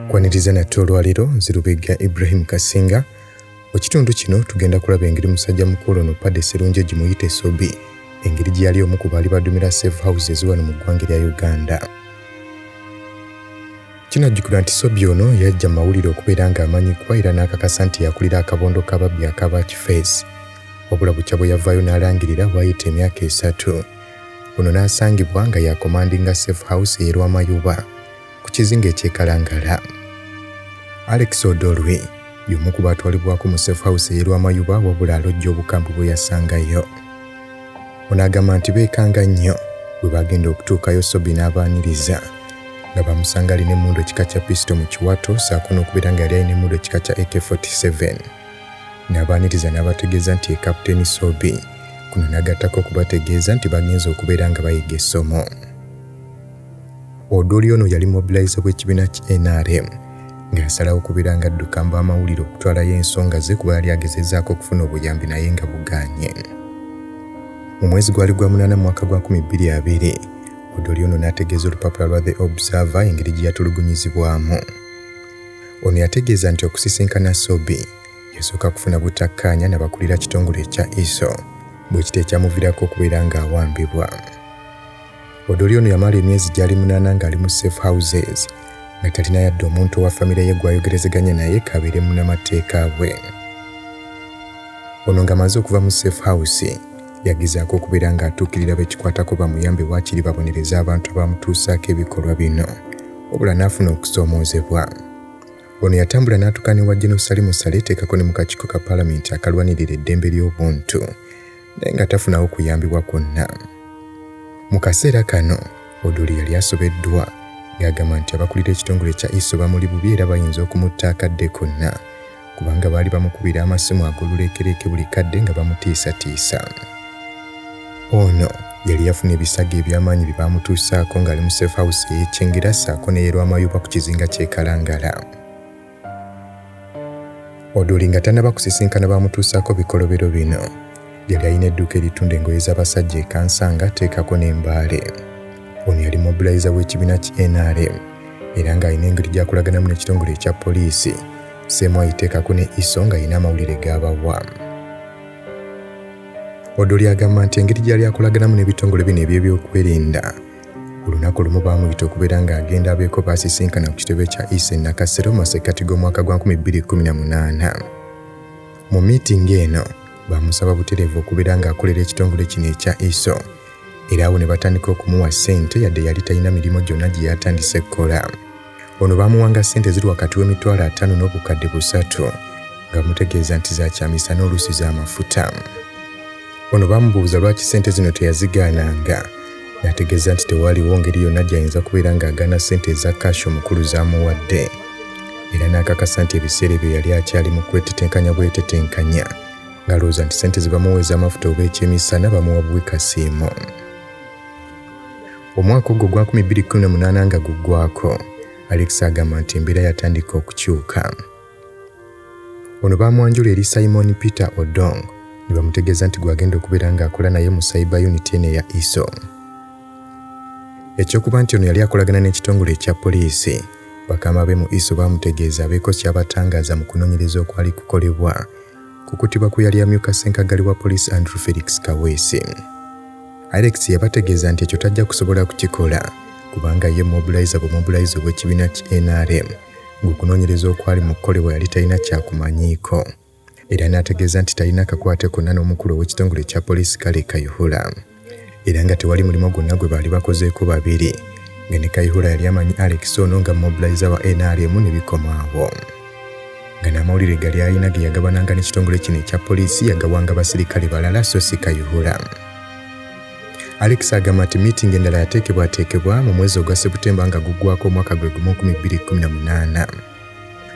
Kwaniriza nate olwaleero nze Lubega Ibrahim Kasinga. Mu kitundu kino tugenda kulaba engeri musajja mukulu ono Paddy Serunjogi Muyite Sobi engeri gye yali omu ku baali badumira safe houses wano mu ggwanga erya Uganda. Kinajjukirwa nti Sobi ono yajja mu mawulire okubeera ng'amanyikwa era n'akakasa nti yakulira akabondo k'ababbi akaba Kifeesi. Wabula bukya bwe yavaayo n'alangirira waayita emyaka 3 ono n'asangibwa nga yakomandinga safe house ey'e Lwamayuba ku kizinga eky'e Kalangala. Alex Odolwi y'omu ku baatwalibwako mu safe house ey'e Lwamayuba wabula alojja obukambwe bwe yasangayo. Ono agamba nti beekanga nnyo bwe bagenda okutuukayo Sobi n'abaaniriza nga bamusanga alina emmundu ekika kya pisito mu kiwato ssaako n'okubeera nga yali alina emmundu ekika kya AK-47. N'abaaniriza n'abategeeza nti ye Kapiteeni Sobi. Kuno n'agattako okubategeeza nti bagenze okubeera nga bayiga essomo. Odoli ono yali mobilizer w'ekibiina ki NRM nga yasalawo okubeera nga adduka mu b'amawulire okutwalayo ensonga ze kuba yali agezezzaako okufuna obuyambi naye nga bugaanye. Mu mwezi gwali gwa 8 mu mwaka gwa 2020, Odoli ono n'ategeeza olupapula lwa The Observer engeri gye yatulugunyizibwamu. Ono yategeeza nti okusisinkana Sobi yasooka kufuna butakkaanya n'abakulira kitongole ekya ISO bwe kiti ekyamuviirako okubeera ng'awambibwa. Odoli ono yamala emyezi gyali 8 ng'ali mu safe houses nga talina yadde omuntu owa famire ye gw'ayogerezeganya naye kabeere munnamateeka bwe. Ono ng'amaze okuva mu safe house yagezaako okubeera ng'atuukirira bekikwatako bamuyambe waakiri babonereze abantu abamutuusaako ebikolwa bino wabula n'afuna okusoomoozebwa. Ono yatambula n'atuuka ne wa General Salim Saleh teekako ne mu kakiiko ka Paalamenti akalwanirira eddembe ly'obuntu naye nga tafunawo kuyambibwa kwonna. Mu kaseera kano Odoli yali asobeddwa ng'agamba nti abakulira ekitongole ekya ISO bamuli bubi era bayinza okumutta akadde konna kubanga baali bamukubira amasimu ag'oluleekereeke buli kadde nga bamutiisatiisa. Ono yali yafuna ebisago eby'amaanyi bye baamutuusaako ng'ali mu safe house ey'e Kyengera ssaako n'ey'e Lwamayuba ku kizinga ky'e Kalangala. Odoli nga tannaba kusisinkana baamutuusaako bikolobero bino yali alina edduuka eritunda engoye z'abasajja e Kansanga teekako n'Embaale. Ono yali mobilizer w'ekibiina ki NRM era ng'alina engeri gy'akolaganamu n'ekitongole ekya poliisi Ssemwayi teekako ne ISO ng'alina amawulire g'abawa. Odoli agamba nti engeri gy'ali akolaganamu n'ebitongole bino eby'ebyokwerinda olunaku lumu baamuyita okubeera ng'agenda abeeko baasisinkana ku kitebe kya ISO e Nakasero mu masekkati g'omwaka gwa 2018. Mu miitingi eno baamusaba butereevu okubeera ng'akolera ekitongole kino ekya ISO era awo ne batandika okumuwa ssente yadde yali talina mirimu gyonna gye yatandise kukola. Ono baamuwanga ssente ziri wakati w'emitwalo 5 n'obukadde 3 nga bamutegeeza nti za kyamisana oluusi z'amafuta. Ono baamubuuza lwaki ssente zino teyazigaananga n'ategeeza nti tewaaliwo ngeri yonna gy'ayinza kubeera ng'agaana ssente eza kashi omukulu z'amuwadde era n'akakasa nti ebiseera ebyo yali akyali mu kwetetenkanya bwetetenkanya ng'alowooza nti ssente ze bamuwa ez'amafuta oba ekyemisana bamuwa buwi kasiimo. Omwaka ogwo gwa 2018 nga guggwako, Alex agamba nti embeera yatandika okukyuka. Ono baamwanjula eri Simon Peter Odong ne bamutegeeza nti gw'agenda okubeera ng'akola naye mu cyber unit eno eya ISO. Eky'okuba nti ono yali akolagana n'ekitongole ekya poliisi, bakama be mu ISO baamutegeeza abeeko ky'abatangaaza mu kunoonyereza okwali kukolebwa ku kuttibwa kwe yali amyuka ssenkaggale wa poliisi Andrew Felix Kaweesi. Alex yabategeeza nti ekyo tajja kusobola kukikola kubanga ye mobilizer bumobilizer ow'ekibiina ki NRM ng'okunoonyereza okwali mu kukolebwa yali talina kyakumanyiiko era n'ategeeza nti talina kakwate konna n'omukulu ow'ekitongole ekya poliisi Kale Kayihura era nga tewali mulimu gwonna gwe baali bakozeeko babiri nga ne Kayihura yali amanyi Alex ono nga mobilizer wa NRM ne bikoma awo nga n'amawulire gali alina ge yagabananga n'ekitongole kino ekya poliisi yagawanga basirikale balala so si Kayihura. Alex agamba nti miitingi endala yateekebwateekebwa mu mwezi ogwa Sebutemba nga guggwako omwaka gwe gumu 2018.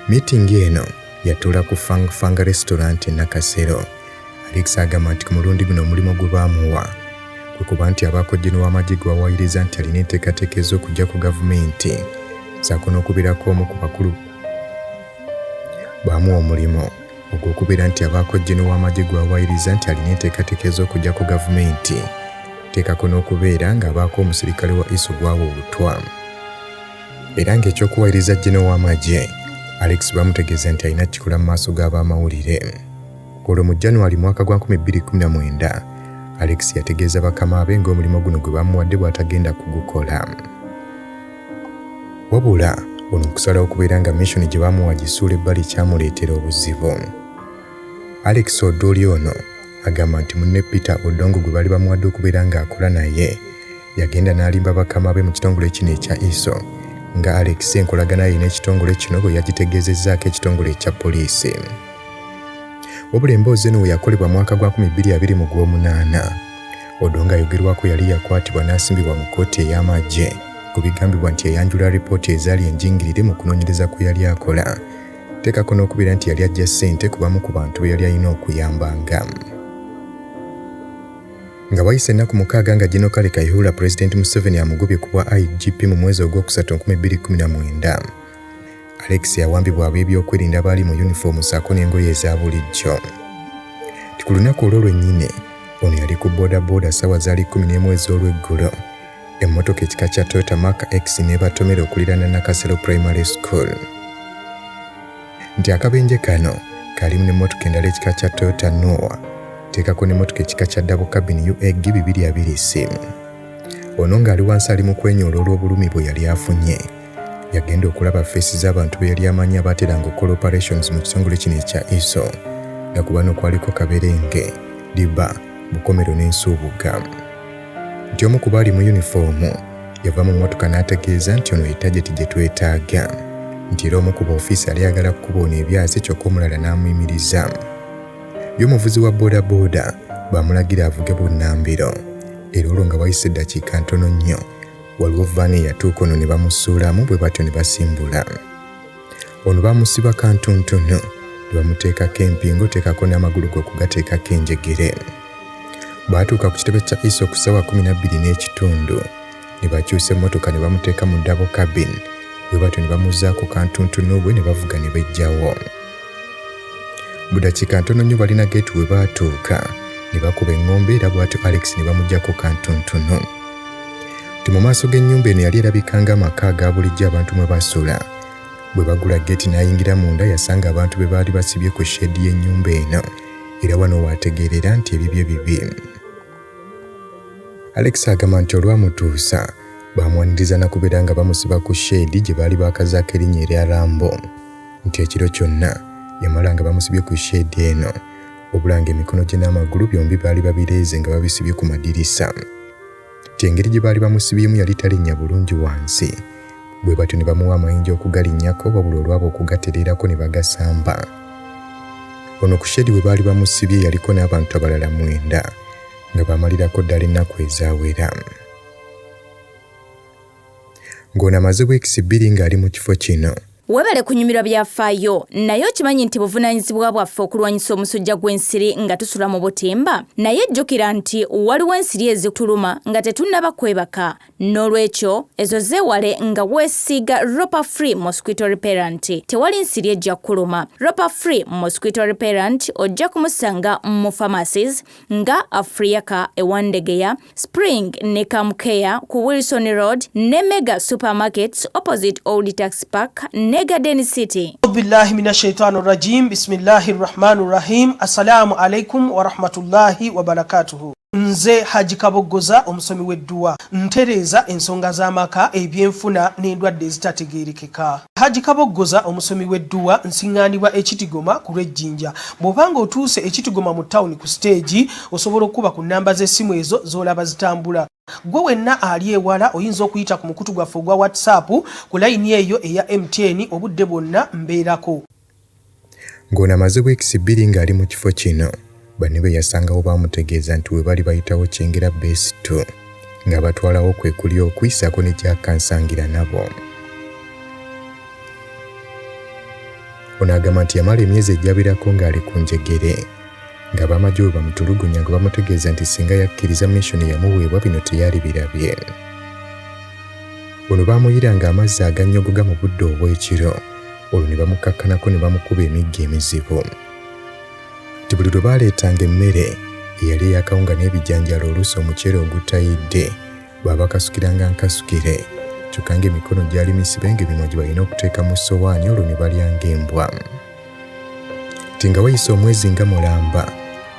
Miitingi eno yatuula ku Fang Fang Restaurant e Nakasero. Alex agamba nti ku mulundi guno omulimu gwe baamuwa kwe kuba nti abaako General w'amagye gwe bawayiriza nti alina enteekateeka ez'okujja ku gavumenti ssaako n'okubeerako omu ku bakulu baamuwa omulimu ogw'okubeera nti abaako General w'amagye gwe bawayiriza nti alina enteekateeka ez'okujja ku gavumenti teekako n'okubeera ng'abaako omusirikale wa ISO gw'awa obutwa. Era ng'ekyokuwayiriza Geno w'amagye, Alex bamutegeeza nti alina kikola mu maaso g'abamawulire. Olwo mu January mwaka gwa 2019, Alex yategeeza bakama be ng'omulimu guno gwe bamuwadde bw'atagenda kugukola. Wabula ono okusalawo okubeera nga mission gye bamuwa gisuula ebbali kyamuleetera obuzibu. Alex Odoli ono agamba nti munne Peter Odongo gwe baali bamuwadde okubeera ng'akola naye yagenda n'alimba bakama be mu kitongole kino ekya ISO nga Alex enkolagana ye n'ekitongole kino bwe yagitegeezezzaako ekitongole ekya poliisi. Wabula emboozi eno we yakolebwa mwaka gwa 2020 mu Gw'omunaana, Odongo ayogerwako yali yakwatibwa n'asimbibwa mu kkooti ey'amagye ku bigambibwa nti yayanjula alipoota ezaali enjingirire mu kunoonyereza kwe yali akola, teekako n'okubeera nti yali aggya ssente ku bamu ku bantu be yali alina okuyambanga. Nga wayise ennaku 6 nga Gen. Kale Kayihura Pulezidenti Museveni amugobye ku bwa IGP mu mwezi ogwokusatu 2019, Alex yawambibwa ab'ebyokwerinda abaali mu yunifoomu ssaako n'engoye eza bulijjo. Ti ku lunaku olwo lwennyini ono yali ku boodabooda ssaawa zaali 11 ez'olweggulo, emmotoka ekika kya Toyota Mark X n'ebatomera okuliraana Nakasero Primary School. Nti akabenje kano kalimu n'emmotoka endala ekika kya Toyota Noah, teekako n'emmotoka ekika kya double cabin UAG 220C. Ono ng'ali wansi ali mu kwenyoola olw'obulumi bwe yali afunye, yagenda okulaba feesi z'abantu be yali amanyi abaateranga okukola operations mu kitongole kino ekya ISO, nga ku bano kwaliko Kaberenge, Diba, Bukomero n'Ensuubuga. Nti omu ku baali mu yunifoomu yava mu mmotoka n'ategeeza nti ono ye tageti gye twetaaga, nti era omu ku boofiisi yali ayagala kukuba ono ebyasi kyokka omulala n'amuyimiriza. Ye omuvuzi wa boodabooda baamulagira avuge bunnambiro, era olwo nga wayise eddakiika ntono nnyo waliwo vaani eyatuuka ono ne bamusuulamu bwe batyo ne basimbula. Ono bamusiba kantuntunu ne bamuteekako empingu teekako n'amagulu ge okugateekako enjegere. Baatuuka ku kitebe kya ISO ku ssaawa 12:30 ne bakyusa emmotoka ne bamuteeka mu double cabin bwe batyo ne bamuzzaako kantuntunu bwe ne bavuga ne bejjawo. Mu dakiika ntono nnyo balina geeti we baatuuka ne bakuba eŋŋombe era bw'atyo Alex ne bamuggyako kantuntunu. Nti mu maaso g'ennyumba eno yali erabika ng'amaka aga bulijjo abantu mwe basula. Bwe bagula geeti n'ayingira munda yasanga abantu be baali basibye ku sheedi y'ennyumba eno era wano w'ategeerera nti ebibye bibi. Alex agamba nti olwamutuusa baamwaniriza na kubeera nga bamusiba ku sheedi gye baali baakazaako erinnya erya Rambo. Nti ekiro kyonna yamala nga bamusibye ku sheedi eno wabula ng'emikono gye n'amagulu byombi baali babireeze nga babisibye ku madirisa. Nti engeri gye baali bamusibyemu yali talinnya bulungi wansi, bwe batyo ne bamuwa amayinja okugalinnyako wabula olwaba okugatereerako ne bagasamba. Ono ku sheedi we baali bamusibye yaliko n'abantu abalala 9 nga bamalirako ddala ennaku ezaawera. Ng'ono amaze wiikisi 2 ng'ali mu kifo kino. Webale kunyumirwa byafaayo, naye okimanyi nti buvunaanyizibwa bwaffe okulwanyisa omusujja gw'ensiri nga tusula mu butimba? Naye jjukira nti waliwo ensiri ezituluma nga tetunnaba kwebaka. N'olwekyo ezo zeewale nga weesiiga Ropa Free Mosquito Repellent. Tewali nsiri ejja kukuluma. Ropa Free Mosquito Repellent ojja kumusanga mu pharmacies nga Afriaka e Wandegeya, Spring ne Camcare ku Wilson Road ne Mega Supermarkets opposite Old Tax Park ne Garden City. Billahi minash shaitani rajim. Bismillahir rahmanir rahim. Assalamu alaikum wa rahmatullahi wa barakatuhu. Nze Haji Kaboggoza omusomi w'edduwa, ntereeza ensonga z'amaka, ebyenfuna n'endwadde ezitategeerekeka. Haji Kaboggoza omusomi w'edduwa nsiŋŋaanibwa e Kitigoma ku lw'Ejjinja. Bw'oba ng'otuuse e Kitigoma mu tawuni ku siteegi, osobola okukuba ku nnamba z'essimu ezo z'olaba zitambula. Ggwe wenna ali ewala oyinza okuyita ku mukutu gwaffe ogwa WhatsApp ku layini eyo eya MTN obudde bwonna mbeerako. Ng'ono amaze wiikisi 2 ng'ali mu kifo kino, banne be yasangawo baamutegeeza nti we bali bayitawo Kyengera Base 2 nga batwalawo kwe kuli okuyisako ne Jack Nsangira nabo. Ono agamba nti yamala emyezi egyabirako ng'ali ku njegere nga ab'amagye bwe bamutulugunya nga bamutegeeza nti singa yakkiriza mission eyamuweebwa bino teyali birabye. Ono baamuyiranga amazzi agannyogoga mu budde obw'ekiro, olwo ne bamukkakkanako ne bamukuba emiggo emizibu. Nti buli lwe baaleetanga emmere eyali ey'akawunga n'ebijanjaalo oluusi omuceere ogutayidde, baabakasukiranga nkasukire, Kyokka ng'emikono gyali misibe ng'emimwa gye balina okuteeka mu ssowaani olwo ne balya ng'embwa. Nti nga wayise omwezi nga mulamba,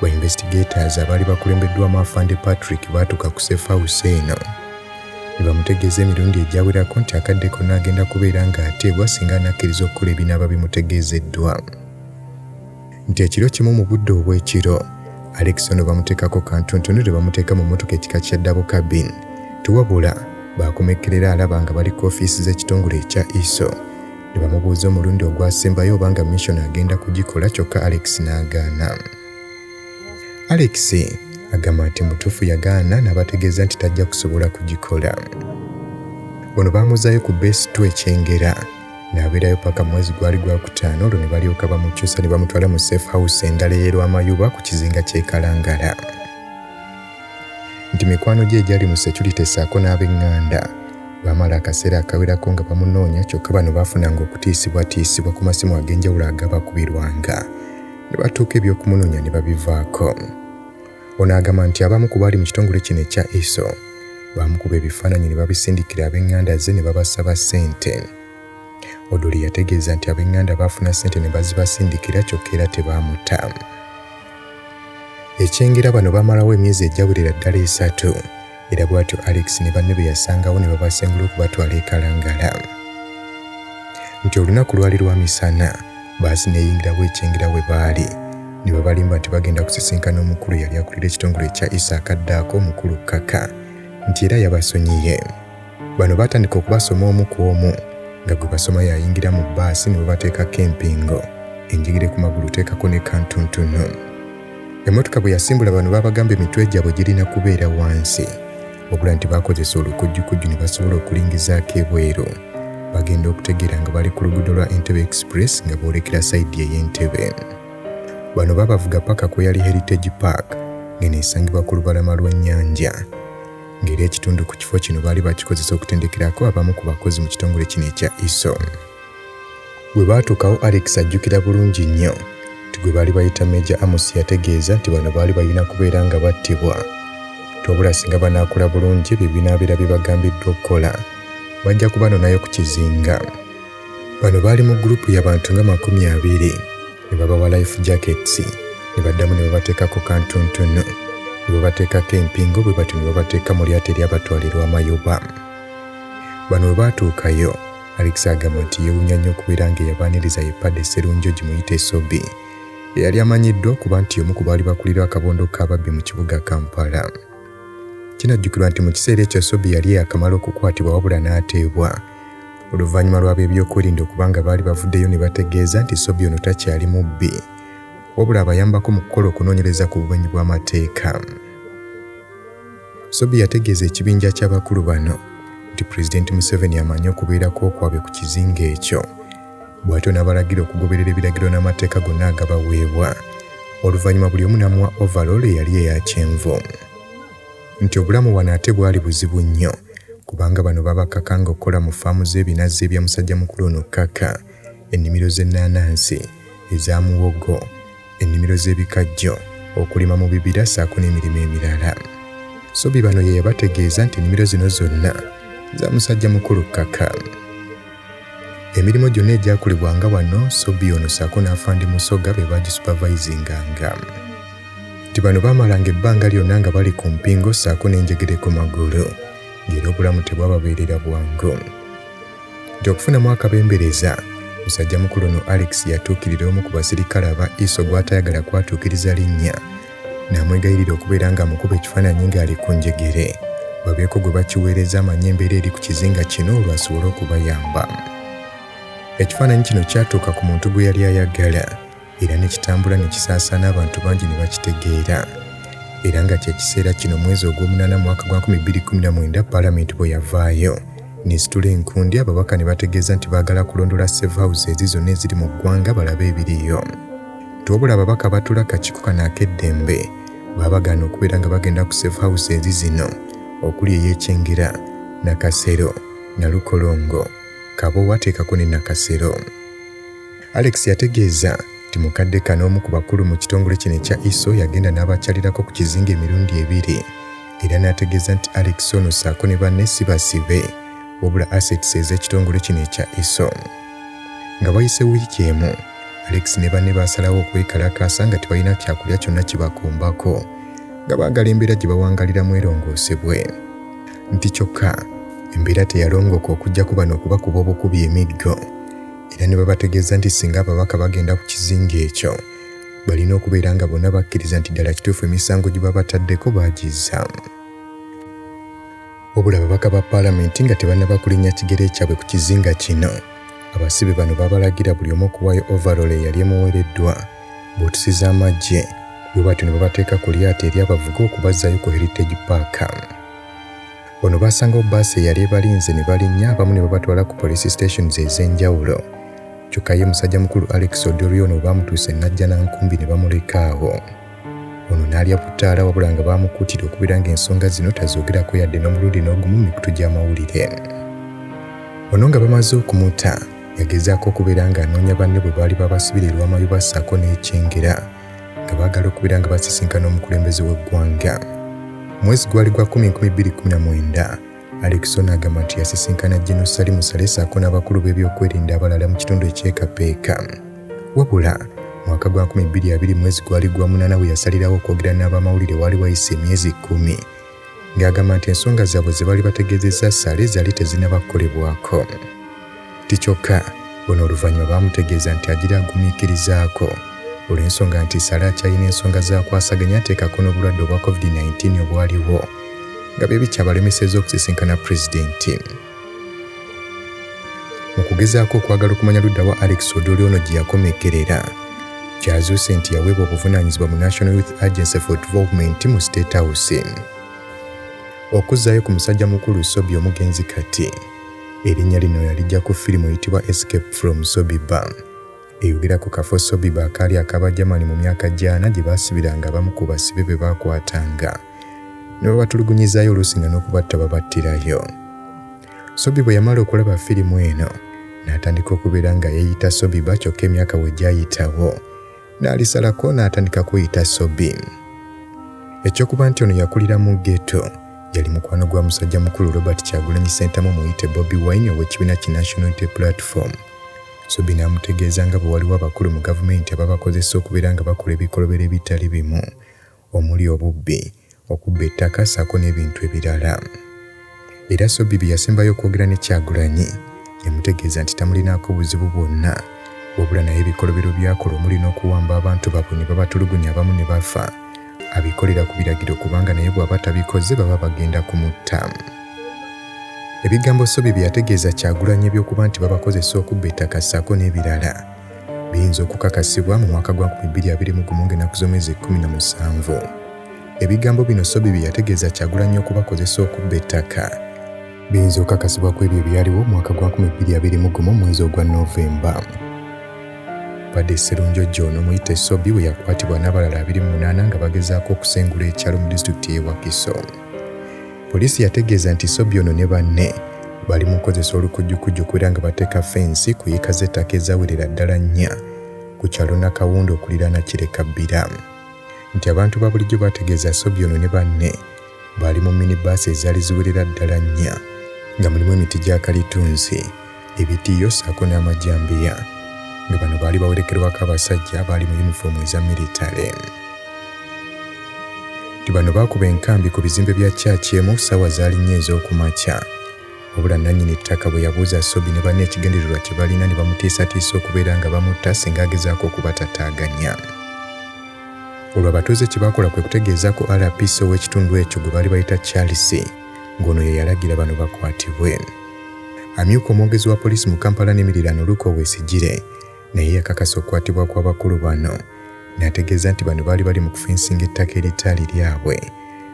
ba investigators abaali bakulembeddwamu Afande Patrick baatuuka ku safe house eno ne bamutegeeza emirundi egyawerako nti akadde konna agenda kubeera ng'ateebwa singa anakkiriza okukola ebinaaba bimutegeezeddwa. Nti ekiro kimu mu budde obw'ekiro, Alex ono bamuteekako kantuntunu ne bamuteeka mu mmotoka ekika kya double cabin. Tiwabula baakomekkerera alaba nga bali ku ofiisi z'ekitongole ekya ISO ne bamubuuza omulundi ogwasembayo oba nga mission agenda kugikola kyokka Alex n'agaana. Alex agamba nti mutuufu yagaana n'abategeeza nti tajja kusobola kugikola. Ono baamuzaayo ku base 2 e Kyengera n'abeerayo paka mwezi gwali gwakutaano olwo ne balyoka bamukyusa ne bamutwala mu safe house endala ey'e Lwamayuba ku kizinga ky'e Kalangala. Nti mikwano gye egyali mu security ssaako n'ab'eŋŋanda baamala akaseera akawerako nga bamunoonya kyokka bano baafunanga okutiisibwatiisibwa ku masimu ag'enjawulo agabakubirwanga ne batuuka eby'okumunoonya ne babivaako. Ono agamba nti abamu ku baali mu kitongole kino ekya ISO baamukuba ebifaananyi ne babisindikira ab'eŋŋanda ze ne babasaba ssente. Odoli yategeeza nti ab'eŋŋanda baafuna ssente ne bazibasindikira kyokka era tebaamuta. Ekyengera bano baamalawo emyezi egyawerera ddala 3 era bw'atyo Alex ne banne be yasangawo ne babasengula okubatwala e Kalangala. Nti olunaku lwali lwa misana, baasi n'eyingirawo ekyengera we baali ne babalimba nti bagenda kusisinkana omukulu eyali akulira ekitongole ekya ISO akaddaako omukulu Kaka nti era yabasonyiye. Bano baatandika okubasoma omu ku omu nga gwe basoma yayingira mu bbaasi ne babateekako empingo, enjegere ku magulu teekako ne kantuntunu. Emmotoka bwe yasimbula bano baabagamba emitwe gyabwe girina kubeera wansi, wabula nti baakozesa olukujjukujju ne basobola okulingizaako ebweru. Bagenda okutegeera nga bali ku luguudo lwa Entebbe Express nga boolekera sayidi ey'Entebbe. Bano baabavuga paka ku eyali Heritage Park ng'eno esangibwa ku lubalama lw'ennyanja. Ng'era ekitundu ku kifo kino baali bakikozesa okutendekerako abamu ku bakozi mu kitongole kino ekya ISO. Bwe baatuukawo Alex ajjukira bulungi nnyo nti gwe baali bayita Major Amos yategeeza nti bano baali balina kubeera nga battibwa. Wabula singa banaakola bulungi ebyo binaabeera bibagambiddwa okukola, bajja kubanonayo ku kizinga. Bano baali mu gurupu y'abantu nga 20 ne babawa life jackets ne baddamu ne babateekako kantuntunu ne babateekako empingo bwe batyo ne babateeka mu lyato eryabatwalirwa Amayuba. Bano bwe baatuukayo, Alex agamba nti yeewuunya nnyo okubeera ng'eyabaaniriza ye Padde Sserunjogi Muyite Sobi eyali amanyiddwa okuba nti omu ku baali bakulira akabondo k'ababbi mu kibuga Kampala. Kinajjukirwa nti mu kiseera ekyo Sobi yali yakamala okukwatibwa wabula n'ateebwa oluvannyuma lw'ab'ebyokwerinda okuba nga baali bavuddeyo ne bategeeza nti Sobi ono takyali mubbi wabula abayambako mu kukola okunoonyereza ku bumenyi bw'amateeka. Sobi yategeeza ekibinja ky'abakulu bano nti Pulezidenti Museveni amanyi okubeerako okwabwe ku kizinga ekyo, bw'atyo n'abalagira okugoberera ebiragiro n'amateeka gonna agabaweebwa. Oluvannyuma buli omu n'amuwa overall eyali eya kyenvu. Nti obulamu wano ate bwali buzibu nnyo kubanga bano babakakanga okukola mu faamu z'ebinazi ebya musajja mukulu ono Kaka, ennimiro z'ennaanansi, eza muwogo, ennimiro z'ebikajjo, okulima mu bibira ssaako n'emirimu emirala. Sobi bano ye yabategeeza nti ennimiro zino zonna za musajja mukulu Kaka. Emirimu gyonna egyakolebwanga wano Sobi ono ssaako n'Afande Musoga be baagisupervisinganga. Nti bano baamalanga ebbanga lyonna nga bali ku mpingo ssaako n'enjegere ku magulu, ng'era obulamu tebwababeerera bwangu. Nti okufunamu akabembereza, musajja mukulu ono Alex yatuukirira omu ku basirikale aba ISO gw'atayagala kwatuukiriza linnya, n'amwegayirira okubeera ng'amukuba ekifaananyi ng'ali ku njegere, babeeko gwe bakiweereza amanye embeera eri ku kizinga kino olwo asobole okubayamba. Ekifaananyi kino kyatuuka ku muntu gwe yali ayagala era ne kitambula ne kisaasaana abantu bangi ne bakitegeera. Era nga kye kiseera kino mwezi ogw'omunaana mwaka gwa 2019 Paalamenti bwe yavaayo n'esitula enkundi ababaka ne bategeeza nti baagala kulondola safe houses zonna eziri mu ggwanga balabe ebiriyo. Wabula ababaka abatuula akakiiko kano ak'eddembe baabagaana okubeera nga bagenda ku safe houses zino okuli ey'Ekyengera, Nakasero, Nalukolongo, Kabowa teekako ne Nakasero. Alex yategeeza nti mukadde kano omu ku bakulu mu kitongole kino ekya ISO yagenda n'abakyalirako ku kizinga emirundi 2 era n'ategeeza nti Alex ono ssaako ne banne si basibe wabula assets ez'ekitongole kino ekya ISO. Nga wayise wiiki emu, Alex ne banne baasalawo okwekalakaasa nga tebalina kyakulya kyonna kibakombako nga baagala embeera gye bawangaliramu erongoosebwe. Nti kyokka embeera teyalongooka okuggyako bano okubakuba obukubi emiggo era ne babategeeza nti singa ababaka bagenda ku kizinga ekyo balina okubeera nga bonna bakkiriza nti ddala kituufu emisango gye babataddeko baagizza. Wabula ababaka ba paalamenti nga tebannaba kulinnya kigere kyabwe ku kizinga kino, abasibe bano babalagira buli omu okuwaayo overall eyali emuweereddwa, buutusi z'amaggye, bwe batyo ne babateeka ku lyato eri abavuga okubazzaayo ku Heritage Park. Wano baasangawo bbaasi eyali ebalinze ne balinnya abamu ne babatwala ku police stations ez'enjawulo. Kyokka ye musajja mukulu Alex Odori ono baamutuusa e Najjanankumbi ne bamuleka awo. Ono n'alya butaala wabula nga baamukuutira okubeera ng'ensonga zino tazoogerako yadde n'omulundi n'ogumu mu mikutu gy'amawulire. Ono nga bamaze okumuta yagezaako okubeera ng'anoonya banne bwe baali babasibira e Lwamayuba ssaako n'e Kyengera nga baagala okubeera nga basisinkana omukulembeze w'eggwanga. Mwezi gwali gwa 2019 Alex ono agamba nti yasisinkana Gen Salim Saleh ssaako n'abakulu b'ebyokwerinda abalala mu kitundu eky'e Kapeeka. Wabula mwaka gwa 2020 mwezi gwali gwa munaana bwe yasalirawo okwogera n'abamawulire waali wayise emyezi 10 ng'agamba nti ensonga zaabwe ze baali bategeezezza Saleh zaali tezinnaba kukolebwako. Nti kyokka ono oluvannyuma baamutegeeza nti agira agumiikirizaako olw'ensonga nti Saleh akyalina ensonga z'akwasaganya ateekako n'obulwadde obwa COVID-19 obwaliwo nga bye bikyabalemesezza okusisinkana pulezidenti. Mu kugezaako okwagala okumanya ludda wa Alex Odoli ono gye yakomekkerera, kyazuuse nti yaweebwa obuvunaanyizibwa mu National Youth Agency for Development mu State House. Okuzzaayo ku musajja mukulu Sobi omugenzi kati, erinnya lino yalijja ku firimu eyitibwa Escape from Sobiba. Eyogera ku kafo Sobiba akaali ak'Abagermany mu myaka gy'ana gye baasibiranga abamu ku basibe be baakwatanga ne babatulugunyizaayo oluusi nga n'okubatta babattirayo. Sobi bwe yamala okulaba firimu eno n'atandika okubeera nga yeeyita Sobiba kyokka emyaka bwe gyayitawo n'alisalako n'atandika kweyita Sobi. Eky'okuba nti ono yakulira mu ghetto yali mukwano gwa musajja mukulu Robert Kyagulanyi Ssentamu muyite Bobi Wine ow'ekibiina ki National Unity Platform. Sobi n'amutegeeza nga bwe waliwo abakulu mu gavumenti ababakozesa okubeera nga bakola ebikolobero ebitali bimu omuli obubbi, okubba ettaka ssaako n'ebintu ebirala. Era Sobi bye yasembayo okwogera ne Kyagulanyi yamutegeeza nti tamulinaako buzibu bwonna wabula naye ebikolobero by'akola omuli n'okuwamba abantu baabwe ne babatulugunya abamu ne bafa abikolera ku biragiro kubanga naye bw'aba tabikoze baba bagenda kumutta. Ebigambo Sobi bye yategeeza Kyagulanyi eby'okuba nti babakozesa okubba ettaka ssaako n'ebirala biyinza okukakasibwa mu mwaka gwa 2021 ng'ennaku z'omwezi 17. Ebigambo bino Sobi bye yategeeza Kyagulanyi okubakozesa okubba ettaka biyinza okukakasibwa ku ebyo ebyaliwo mu mwaka gwa 2021 mwezi ogwa Novemba. Paddy Sserunjogi ono muyite Sobi bwe yakwatibwa n'abalala 28 nga bagezaako okusengula ekyalo mu disitulikiti y'e Wakiso. Poliisi yategeeza nti Sobi ono ne banne bali mu kukozesa olukujjukujju okubeera nga bateeka ffensi ku yiika z'ettaka ezawerera ddala nnya ku kyalo Nakawundu okuliraana Kireka Bbira. Nti abantu ba bulijjo baategeeza Sobi ono ne banne baali mu minibaasi ezaali ziwerera ddala nnya nga mulimu emiti gya kalitunsi, ebitiiyo ssaako n'amajambiya nga bano baali bawerekerwako abasajja abaali mu yunifoomu eza miritale. Nti bano baakuba enkambi ku bizimbe bya kyaki emu ssaawa zaali nnya ez'okumakya. Wabula nnannyini ttaka bwe yabuuza Sobi ne banne ekigendererwa kye balina ne bamutiisatiisa okubeera nga bamutta singa agezaako okubatataaganya. Olwo abatuuze kye baakola kwe kutegeezaako RPC ow'ekitundu ekyo gwe baali bayita Charles ng'ono ye yalagira bano bakwatibwe. Amyuka omwogezi wa poliisi mu Kampala n'emiriraano Luke Owesigire naye yakakasa okukwatibwa kw'abakulu bano n'ategeeza nti bano baali bali mu kufensinga ettaka eritaali lyabwe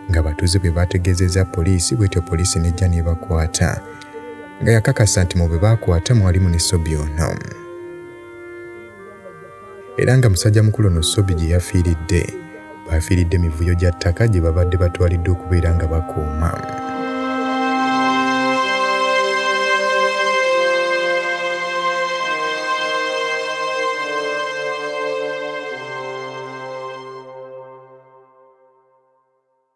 ng'abatuuze bwe baategeezezza poliisi bw'etyo poliisi n'ejja n'ebakwata nga yakakasa nti mu be baakwata mwalimu ne Sobi ono. Era nga musajja mukulu ono Sobi gye yafiiridde baafiiridde mivuyo gya ttaka gye babadde batwaliddwa okubeera nga bakuuma.